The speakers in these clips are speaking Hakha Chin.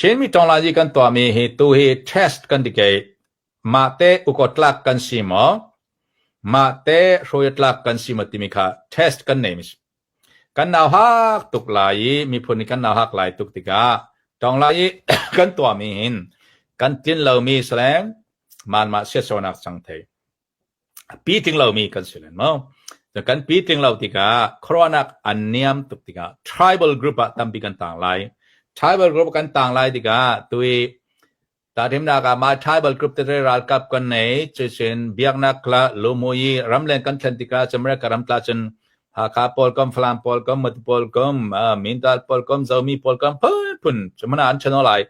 Chinmi tawnglazi kan tuahmi hi tu hi test kan ti kei mah te ukotlak kan si maw mah te hruaitlak kan si maw timi kha test kan nei mi si. Kan nau hak tuk lai i miphun nih kan nau hak lai tuk tikah tawngla i kan tuahmi hin kan tlin lomi saleng manmah siasonak cang thei. Pi tling lomi kan si len maw? Kan pi tling lo tikah khuaruahnak an niam tuk tikah tribal group ah tampi kan tang lai. Tribal group kan tang lai tikah tui Tahthimnak ah mah tribal group tete ralkap kan nei cucun biaknak la lumui ramleng kan thlen tikah America ram tla cun Hakha pawl kom Falam pawl kom Matu pawl kom Mindat pawl kom Zomi pawl kom phunphun cumana an chano lai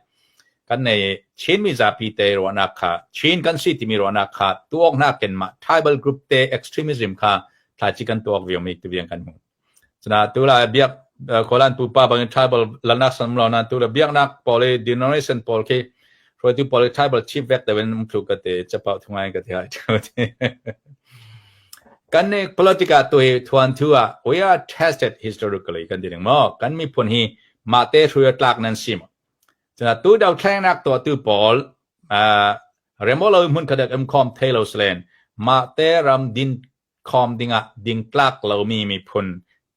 kan nei Chin mi zapi te ruahnak kha Chin kan si timi ruahnak kha tuak nakin mah tribal group te extremism kha thlaici kan tuak viau mi tiviang kan hmu. Cuna tu la biak Kolan pupa bangin tribal lanak san lo na tu la biaknak pawl i denomination pawl khi hruaitu pawl i tribal chief vek te um thlu ka te chapau thungai ka te hai kan ni politica tu hi thuan thu ah we are tested historically kan ti ding mo kan miphun hi mah te hruai tlak nan si mo cuna tu do thlengnak to tu pawl remo lo hmun khadak um khom thelo slen mah te ram din khawm dingah dingtlak lomi miphun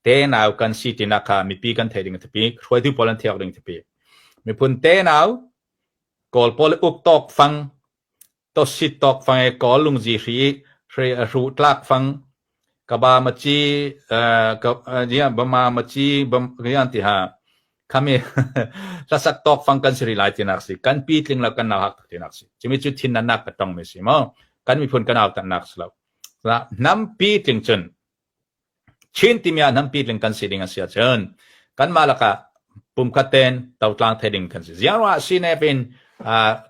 tenau kan si tinak kha mipi kan theih ding a thipi hruaitu pawl an theih ding thipi miphun tenau kawl pawl uk tawk fang tosit tawk fang e kawl lungzi hri hri hru tlak fang kaba machi ka ya bama machi bam yan ti ha khami hlasak tawk fang kan siri lai tinak si kan pi tling lo kan nau hak tinak si chimi chu thin nan nak ka tong mi si mo kan miphun kan au tan nak si lo Hnampi tling cun Chin timi ah hnampi tling kan si ding a si ahcun kanmah lakah pumkhat tein totlang thei ding kan si. Ziang ruangah CNF in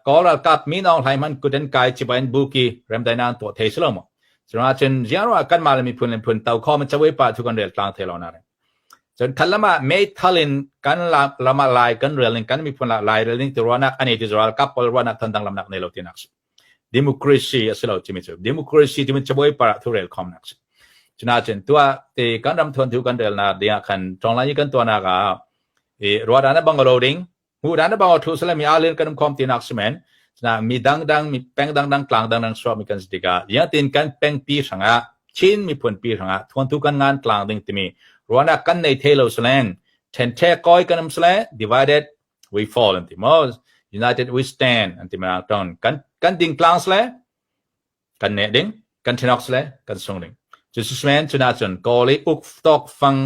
Kawl ralkap Min Aung Hlaing hmanh kut an kai cibai in buki remdainak an tuah thei si lo maw? Curuangah cun ziang ruangah kanmah le miphun le miphun to khawm in cabuai pa thu kan rel tlang thei lo na ring. Cun khat lam ah meithal in kan lam ah lai kan rel ning kan miphun ah lai rel ning ti ruahnak ani ti ralkap pawl ruahnak than dang lamnak nei lo tinak si. Democracy a si lo timi cu democracy timi cabuai par ah thurel khomnak si. Cuna cun tuah ti kan ram thuan thu kan relnak ding ah khan tawnglan i kan tuahnak ah i ruahdan a bangalo ding hmuhdan a bangalo thu sale mi alin kan um khom tinak si men cuna mi dangdang mi peng dangdang tlang dangdang suak mi kan si tikah yatin kan peng pi hrangah Chin miphun pi hrangah thuan thu kan ngan tlang ding timi ruahnak kan nei thei lo salen then the koi kan um sale divided we fall an ti mo united we stand an ti ma ton kan kan ding tlang sle kan ne ding kan thenok sle kan sung ding chu susmen chuna chun koli uk tok fang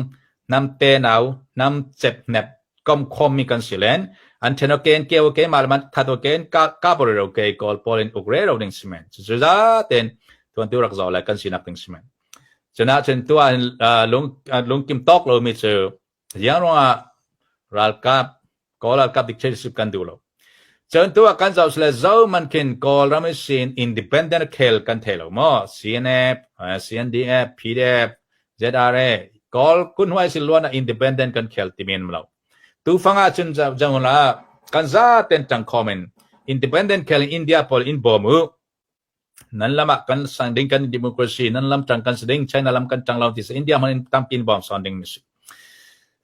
nam te nau nam chep nep kom khom mi kan silen an thenok ken ke ke mal man that ken ka ka bor ro ke kol polin uk re ro ding simen chu chu za ten tuan tu rak zo la kan sinak ding simen chuna chun tu an lung lung kim tok lo mi chu Ziang ruangah ralkap Kawl ralkap dictatorship kan duh lo. Cun tu ah kan zoh sile zo man khin Kawlram i sin independent khel kan thei lo maw? CNF, CNDF, PDF, ZRA, Kawl kunhuai sin luan ah independent kan khel timi an lo. Tufang ah cun jang la kan za ten tang khom in independent khel in India pawl in bawm u. Nan lam ah kan sang ding kan democracy nan lam tang kan si ding China lam kan tang lo ti si India hmanh in tampi in bawm sawn ding si.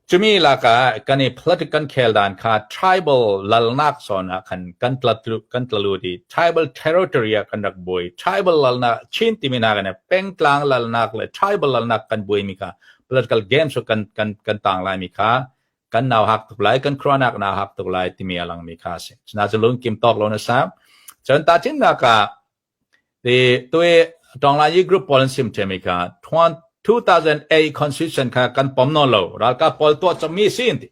Cumi laka kan i political kan khel dan kha tribal lalnak zawn ah khan kan tla kan tla lut i tribal territory ah kan rak buai tribal lalnak Chin timi nak in pengtlang lalnak le tribal lalnak kan buai mi kha political games kan kan kan tang lai mi kha kan nau hak tuk lai kan khuanak na hak tuk lai timi a lang mi kha si cuna cu lung kim tawk lo na sa cun ta chin nak ah ti tui tawng lai group pawl an sim themi kha 2008 constitution kha kan pom non lo ralkap pawl tuah chommi sin ti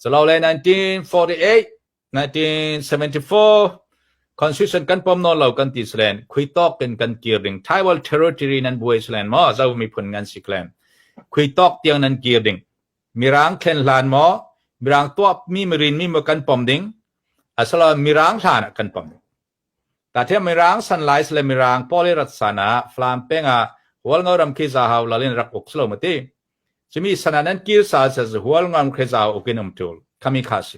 chalo le 1948 1974 Constitution kan pom nawn lo kan ti salen khui tawk in kan kir ding tribal territory nan buai salen maw zo miphun ngan si klen khui tawk tiang nan kir ding mirang thlen hlan maw mirang tuah mi mirin mi maw kan pom ding asala mirang hlan ah kan pom ding ta the mirang san lai sle mirang poli rat sana flam penga hualngo ram khi za hau lalin rak uk slo mati chimi sana nan kir sa sa hualngam khi za ukin um tul khami kha si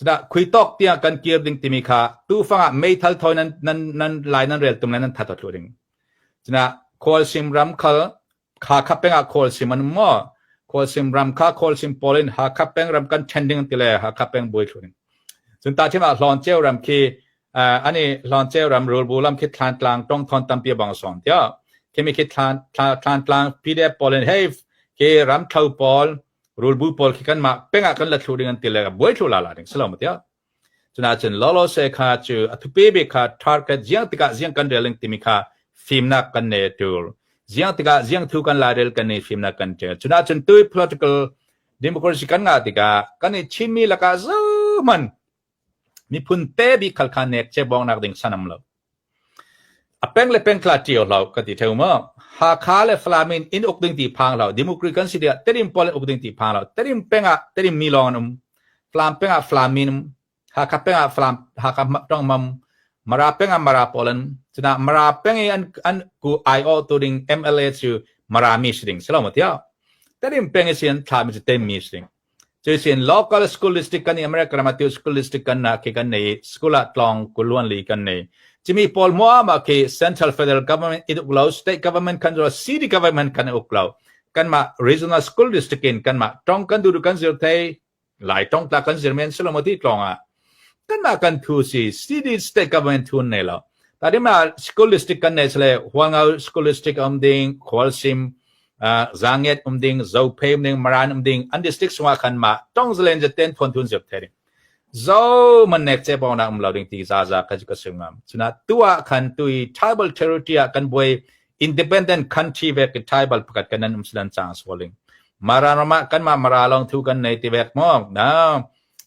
Cudah khuitawk tiang kan kir ding timi kha tufang ah meithal thawi nan nan nan lai nan rel tum le nan that thlu ding. Cudah khualsim ram khal kha kha peng ah khualsim an um maw? Khualsim ram kha Khualsim pawl in Hakha peng ram kan ṭhen ding ti le Hakha peng buai thlu ding. Cun tahchim ah Hlawnceu ram khi ani Hlawnceu ram rulbu lam khi Thlantlang tongthawn tampi bang sawn tiah khimi khi Thlantlang PDF pawl in hei khi ramthlo pawl rulbu pawl khi kanmah peng ah kan la thlu ding an ti le buai thlu la la ding silo ma tiah. Cuna cun lawlawse kha cu a thupi bik kha target ziang tikah ziang kan rel timi kha fimnak kan nei tul. Ziang tikah ziang thu kan lairel kan nei fimnak kan ṭial. Cuna cun tui political democracy kan ngah tikah kan i Chinmi lakah zeihmanh miphun te bik khal kha nek che bawng nak ding sanam lo. A peng le peng tla ṭio hlah ka ti ṭheo maw? Hakha le Falam in inn uk ding ti phang hlah. Democrat kan si tikah Tedim pawl in uk ding ti phang hlah. Tedim peng ah Tedim mi lawng an um. Falam peng ah Falam mi an um. Hakha peng ah Falam Hakha tong mam. Mara peng ah Mara pawl an cuna Mara peng i an an ku aiawh tu ding MLA cu Mara mi si ding si lo maw tiah? Tedim peng i si an thla mi cu Tem mi si ding. Cuisin local school district kan i America ram ah tu school district kan na khi kan nei school ah tlawng kuluan li kan nei. Cimi pawl muama khi central federal government in uk lo state government kan ro city government kan uk lo. Kanmah regional school district in kanmah tong kan du kan zir thei lai tong tla kan zir men silomati tlawng ah kanmah kan thu si city state government thun nei lo. Tadima school district kan nei sle Huangau school district om ding Khwalsim Zanget um ding, Zophei um ding, Maran um ding, an district sungah khan mah tongzalen jaten phon thun zep the ding. Zo man nek che bong na um lo ding ti za za ka ka sung ngam. Chuna tua khan tui tribal territory ah kan buai independent country vek tribal pakat kan an um silan chang soling. Maran rama kan ma mara long thu kan nei ti vek mo na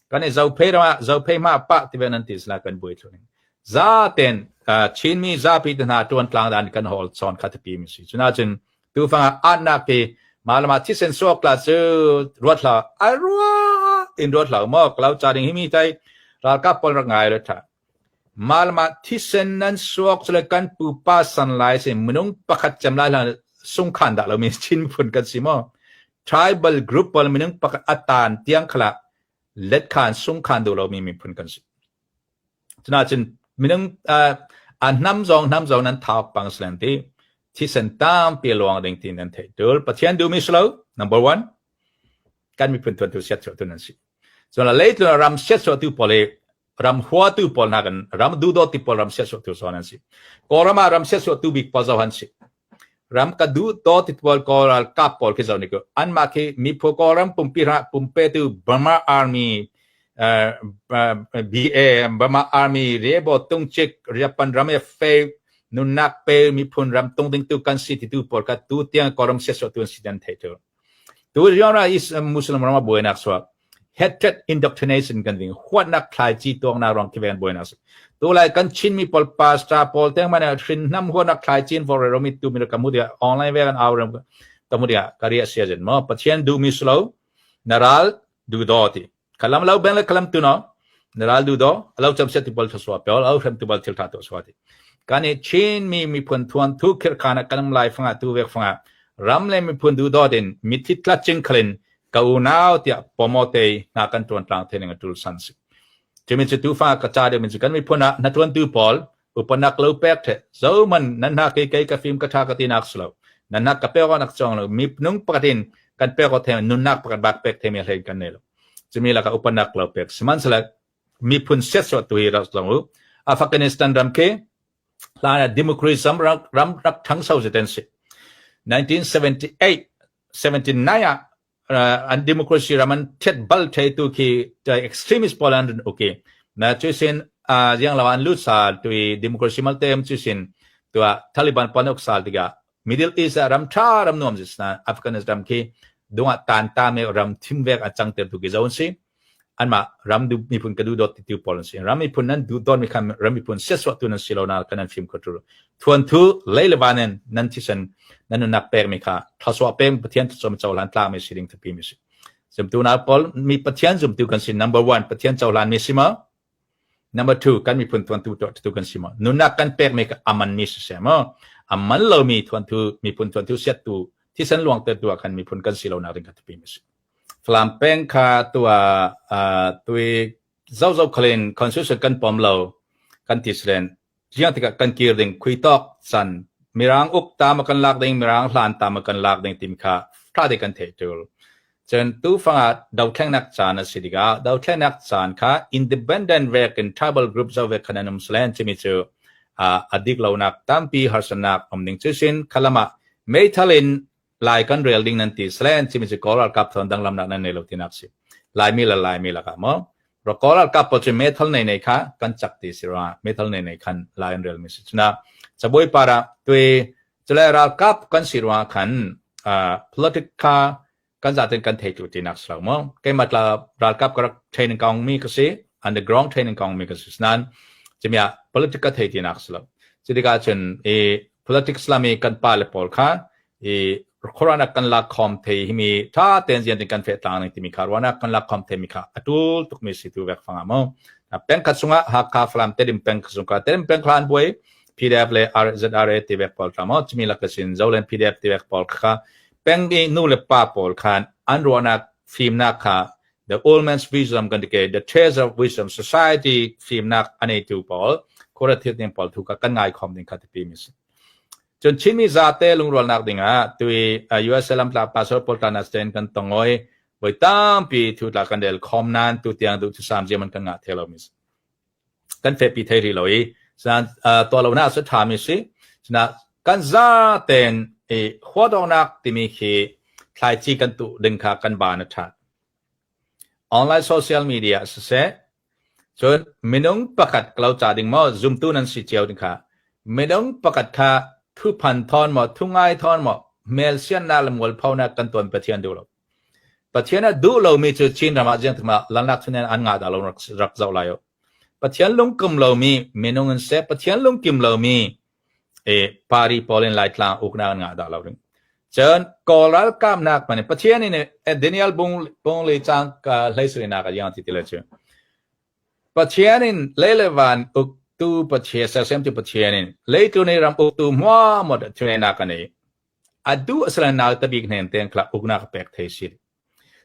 kan i Zophei rama Zophei ma pa ti ve nan ti sla kan buai thluning. Za ten Chinmi zapi te hna tuan tlang dan kan hol chon kha tapi mi si. Chuna cun Tufang ah atnak hi mah le mah thisen suak tla cu ruat hlah a rua in ruat hlah maw ka lo ca ding hi mi tai ralkap pawl rak ngai le tha mah le mah thisen nan suak cu le kan pupa san lai si minung pakhat cem lai hlan sungkhan dah lo mi Chin miphun kan si maw tribal group pawl minung pakhat atan tiang khala let khan sungkhan duh lo mi miphun kan si. Cunacun minung a hnam zong hnam zong nan thau pang silan ti thisen tampi luang ding ti nan theih tul. Pathian duhmi si lo number one kan miphun tuantu siatchuahtu nan si. Cun leitlun ram siatchuahtu pawl hi ram huatu pawl hna kan ram duhdawt ti pawl ram siatchuahtu zawn an si. Kawlram ah ram siatchuahtu bik pawl zoh an si. Ram ka duh to ti pawl Kawl ralkap pawl khi zoh ni ku anmah khi miphu Kawlram pumpi hrangah pumpetu Burma Army BA Burma Army Rebo Tungchik Japan ram e fe nunnak pe miphun ram tung ding tu kan si ti tu pawl kha tu tiang Kawlram siasawh tu an si dan thei tu. Tu genre is Muslim ram ah buainak chuak. Hatred indoctrination kan ding huatnak thlaici tuaknak rong khi ven buainak si. Tu lai kan Chinmi pawl pastor pawl teng man hrin hnam huatnak thlaici in vor romi tu mi ka mu dia online ve kan au ram ka mu dia karia sia jen mo Pathian du mi slo naral du do ti kalam lo beng le kalam tu no naral du do alo cham se ti pol thaswa pel au hrem tu bal thil tha to swa ti kan i Chin mi miphun thuan thu khir khana kanam lai fanga tu vek fanga ram le miphun du do din mithi tla ching khalin ka unau tiah pomote hna kan tuan tlang the ning a tul san si chimi chu tufa ka cha de min chu kan miphun ah na tuan tu pawl upanak lo pek the zo man nan na ke ke ka fim ka tha ka ti nak slo nan nak ka pek nak chong lo mi nung pakatin kan pek o the nun nak pakat bak pek the mi hlei kan ne lo chimi la ka upanak lo pek siman sala miphun set so tu hi rak zong u Afghanistan ram ke hlan ah democracy ram rak thangso zeten si 1978 79 ah an democracy ram an thet bal thei tu khi extremist pawl an okay na chu sin yang law an lut sal tu democracy mal tem chu sin tua Taliban pawl ok sal tiga Middle East ram tha ram nuam zis na Afghanistan ram khi dunga tan ta me ram thim vek a chang ter tu ki zon si anmah ram du miphun ka duh dawt ti pawl an si. Ram miphun nan duh dawt mi kha ram miphun siasawh tu nan si lo na kan nan fim kho tu. Thuan thu lei le van in nan thisen nan nunnak pek mi kha thlasua peng Pathian thluachuah cohlan tlak mi si ding thapi mi si. Zumtu na pawl mi Pathian zumtu kan si number one Pathian cohlan mi si ma number two kan miphun thuan tu tu kan si ma nunnak kan pek mi kha aman mi si se ma aman lo mi thuan thu miphun thuan thu siat tu thisen luang te tu kan miphun kan si lo na ding kha thapi mi si. Falam peng kha tuah tui zozo khalin constitution kan pom lo kan ti silen ziang tikah kan kir ding khui tawk san mirang uk ta ma kan lak ding mirang hlan ta ma kan lak ding tim kha tha de kan theih tul. Cun tufang ah dothlennak caan a si tikah dothlennak caan kha independent vek in tribal group zo vek khan an um salen timi cu a dik lonak tampi harsatnak um ding cu sin khalam ah meithal in Lai kan rel ding nan ti salen timi cu Kawl ralkap thon danglamnak nan nei lo tinak si. Laimi le Laimi lakah maw Kawl ralkap pawl cu meithal nei nei kha kan cak ti si ruangah meithal nei nei khan Lai an rel mi si. Cuna cabuai par ah tui cule ralkap kan si ruangah khan politic kha kan zaten kan thei tu tinak si lo maw. Keimah tla ralkap ka rak training kaung mi ka si, underground training kaung mi ka si. Nain cimiah politic ka thei tinak si lo. Cutikah cun i politics lami kan pa le pawl kha i khuaruahnak kan lak khom thei himi tha ten zian tin kan fe tlang ning timi kha ruahnak kan lak khom thei mi kha atul tuk mi si tu vek fanga mo peng khat chungah Hakha Falam Tedim peng chung ka Tedim peng khlan buai PDF le RZRA ti vek pawl tla mo chimi lak sin Zolen PDF ti vek pawl kha peng i nu le pa pawl khan an ruahnak fimnak kha the old man's wisdom kan ti the treasure of wisdom society fimnak anei tu pawl khora thil ding pawl thu ka kan ngai khom ding kha ti pi mi si. Cun Chinmi zate lungrualnak dingah tui USA lamtla pastor pawl tana sten kan tongoi voi tampi thutla kan rel khom nan tu tiang duh thusam ziam kan ngah the lo mi kan fe pi thei ri lo i san to lo na su tha mi si na kan za ten i huadawnak timi khi thlaici kan tu ding kha kan ba na tha. Online social media siseh, cun minung pakhat ka lo ca ding maw zumtu nan si cio ding kha minung pakhat kha thuphan thawn maw thungai thawn maw hmelsiannak le mualphonak kan tuan Pathian duh lo. Pathian a duh lomi cu Chin ram ah ziang thum ah lalnak chunen an ngah dah lo rak, rak zoh lai u. Pathian lungkim lomi minung in seh Pathian lungkim lomi e pari pawl in Laitlang uknak an ngah dah lo ding. Cun Kawl ralkap nak man Pathian in Daniel bung bung le cang ka hlei sui nak a yang ti ti le cu. Pathian in le le van uktu Pathian sersiam tu Pathian in leitu nei ram uktu hmua mo thune nak ani adu aslan nal tabik hnen ten kla uknak pek thei si.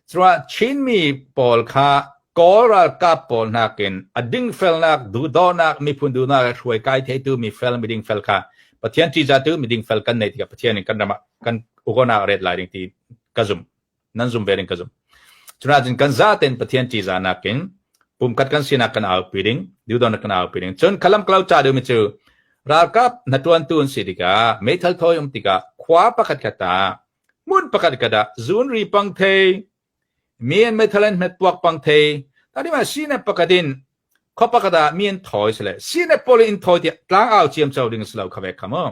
Cuah Chinmi pawl kha Kawl ralkap pawl nakin a dingfelnak, duhdawhnak, miphun duhnak le hruai kai theitu mifel midingfel kha Pathian ṭihzahtu midingfel kan neih tikah Pathian in kan ram ah kan ugonak a ret lai ding ti ka zum. Nan zum ve ding ka zum. Cunah cun kan zaten Pathian ṭihzahnak in pumkhat kan sinak kan aupi ding, duhdawhnak kan aupi ding. Cun khalam kalau ca deuhmi cu ralkap hnaṭuantu an si tikah meithal thawi um tikah khua pakhat khat ah Hmun pakhat khat ah zunri pang thei, mi an meithal an hmet puak pang thei, tadi ma sine pakhat in khua pakhat ah mi an thawi sile sine pawl in thawi tiah tlang au ciam cho ding silo kha ve kha mu.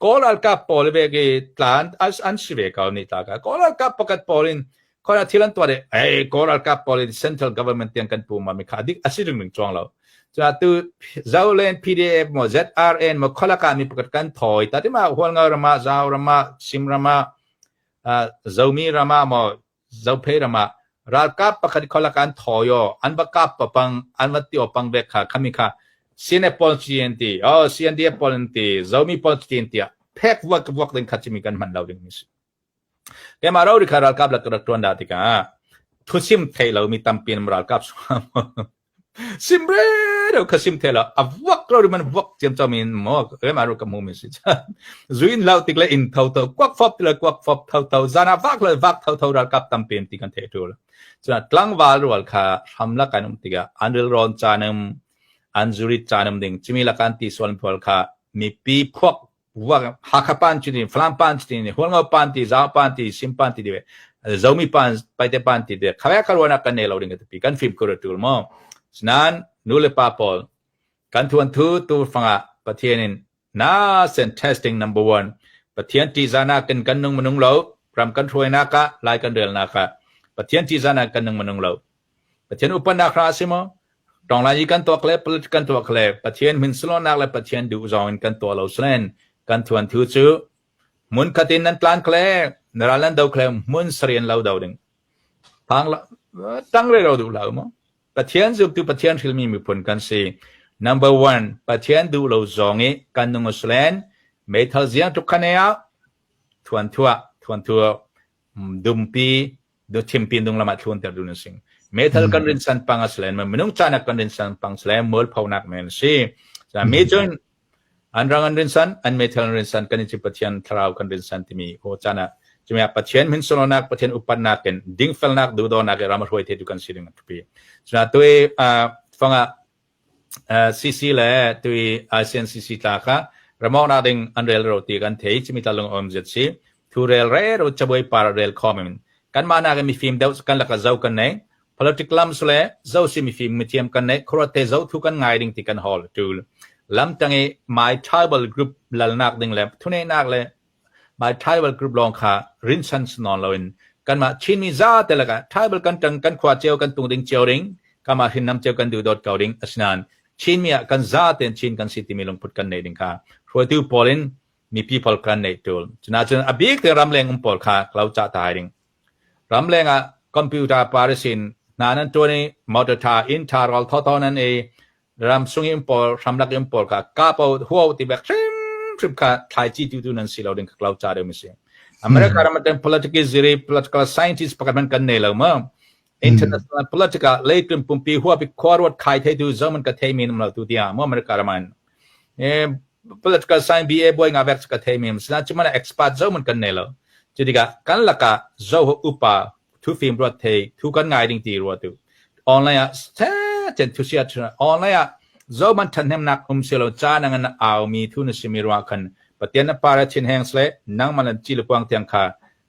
Kawl ralkap pawl ve ke tlan an si ve ko ni ta ka Kawl ralkap pakhat pawl in khora thil an tuah de ei Kawl ralkap pawl in central government tiang kan pu ma mi kha dik asi ring ring chuang lo. Cun tu Zoland PDF maw ZRN maw khualak ah mi pakhat kan thawi ta ti ma Hualngo ram ah Zau ram ah Sim ram ah Zomi ram ah maw Zophei ram ah ralkap pakhat khualak an thawi aw an va kap papang an va ti pang vek kha khami kha CNF pawl CNT oh CNDF pawl an ti Zomi pawl CNT phek vuak vuak ding kha chimi kan hman lo ding mi si. Keimah rori kha ralkap lak ka rak ṭuan dah tikah thusim thei lomi tampi in ralkap simre deuh kha sim thei lo a vuak rori man vuak ciamcam in maw keimah ro ka hmu mi si zuin lau tik le in tho tho kuak fop ti le kuak fop tho tho zan ah vak le vak tho tho ralkap tampi in ti kan theih ṭul cun tlangval rual kha hram lak an um tikah an rilrawn caan um an zurit caan um ding cimi lakan ti sual pawl kha mipi phuak Hakha pan cu ti Falam pan cu ti Hualngo pan ti Zau pan ti Sim pan ti ti Zomi pan Paite pan ti ti khawe kharuanak kan nei lo ding ka kan fim khur tul mo sinan nu le pa pawl kan thuan thu tu fanga Pathian in na sen testing number 1 Pathian ti zana kan kan nung manung lo ram kan hruai na ka lai kan rel na ka Pathian ti zana kan nung manung lo Pathian upanak ra si mo Ṭawnglai i kan tuak le politics kan tuak le Pathian min sulawnak le Pathian duh zawng in kan tuah lo selen kan thuanthu cu hmun khat in nan tlan khle na ral nan do khle hmun sarian lo do ding phang tang re ro duh lo mo Pathian zumtu Pathian hrilmi miphun kan si. Number one, Pathian duh lo zawng i kan nung uslen meithal ziang tuk khan ah thuan thua thuan thua dumpi do thimpi dung lamah thlun ter dun sing meithal kan rin san pang aslen minung chanak kan rin san pang sle mual phonak men si sa mi chun an rang an rin san an meithal an rin san kan chi Pathian thlarau kan rin san timi ho chana. Cumi ah Pathian min sunlawinak, Pathian upatnak in dingfelnak, duhdawnak i ram a hruai thetu kan si ding a biapi. Cuna tui fangah CC le tui ICNCC tla kha ramawknak ding an rel ro ti kan thei. Cumi tla lung om zet si. Thu rel re ro cabuai par rel khom in kanmah nakin mifim deuh kan laka zo kan nei. Politic lam sule zo si mifim mithiam kan nei khuaruat te zo thu kan ngai ding ti kan hol tul. Lam tang i my tribal group lalnak ding le thuneinak le my tribal group lawng kha rinsan non loin kanmah Chinmi za te laka tribal kan tang kan khua cio kan tung ding cio ding kanmah hrinnam cio kan duhdawt ko ding asinain Chinmi ah kan za tein Chin kan si timi lungput kan nei ding kha hruaitu pawl in mipi pawl kan nei tul. Cuna cun a bik te ramleng um pawl kha klo cha ta ding. Ramleng ah computer parisin hna nan tuan i motor tha inn tha ral tho tho nan ei ram sung in pawl hramlak in pawl kha ka po huo ti bek hrim hrim kha thlai chi tu tu nan si lo ding kha klo cha deuh mi si. America ram ten political ziri political scientist pakhat man kan nei lo ma international political leitlun pumpi huapi khuaruat khai thei tu zaman ka thei mi nam lo tu tia mo America raman e political science BA boy nga vek ka thei mi sina chumana expert zaman kan nei lo chutika kan laka zo upa thu fim ruat thei thu kan ngai ding ti ruat tu online ah chen thu sia online ah zo man than nak um selo cha nang na aw mi thu na simi ruwa khan pathian na para chin heng sle nang man chi lukwang tiang kha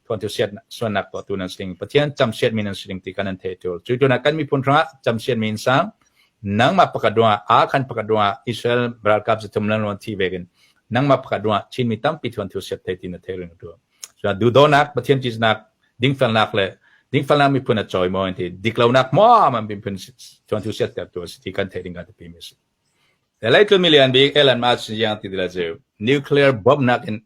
thuan thu siat suannak to tu nan sing pathian cham siat mi nan sing ti kan an the tul chu tu na kan mi phun ranga cham siat min sang nangma pakadwa a khan pakadwa Israel ralkap zathum lan ron thi vekin nangma pakadwa Chin mi tampi thuan thu siat thei ti na the ring tu so du donak pathian chiznak dingfelnak le dingfelnak miphun a choi mo ti diklonak mo man miphun thuan thu siat ter tu si kan the ding ka ti mi si Leitlun milian bik Elon Musk yang ti la chu nuclear bomb nak in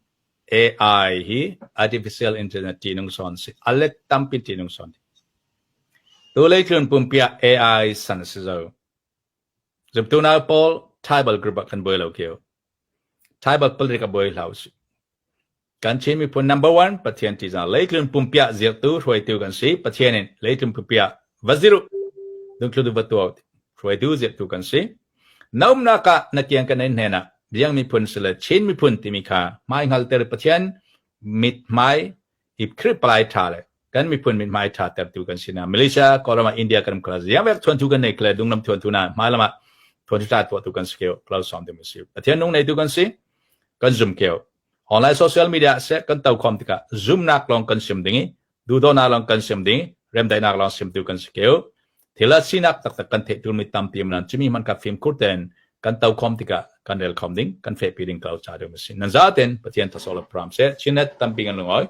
AI hi artificial intelligence ṭihnung sawn si. A let tampi ṭihnung sawn. Tu leitlun pumpi ah AI san a si zo. Zumtu nau pawl tribal group ah kan buai lo kio. Tribal politic a buai hlah usih. Kan Chin miphun number one Pathian ṭihzah leitlun pumpi ah zirtu hruaitu kan si. Pathian in leitlun pumpi ah va zir u. Dungthlu va tuah hruaitu zirtu kan si. Na umnak ah na kiang kan in hnenah Biang miphun sile Chin miphun timi kha hmaihngalter Pathian mithmai i Khrih palai ṭha le kan miphun mithmai ṭha tertu kan si na Malaysia, Kawlram ah India kan um khala ziang vek thuan thu kan nei khle dunglam thuan thu na hmailam ah thuan thu ṭha tuah tu kan si keo klo som ding si Pathian nung nei tu kan si kan zum keo online social media se kan to khom tikah zumnak lawng kan sim ding i duhdawnak lawng kan sim ding remdaihnak lawng simtu kan si keu thil a sinak taktak kan theih tulmi tampi nan cumi hman ka fimkhur ten kan to khom tikah kan rel khom ding kan fehpi ding ko cha ding si nan za ten Pathian thasol pram se chinet tampi kan lungoi.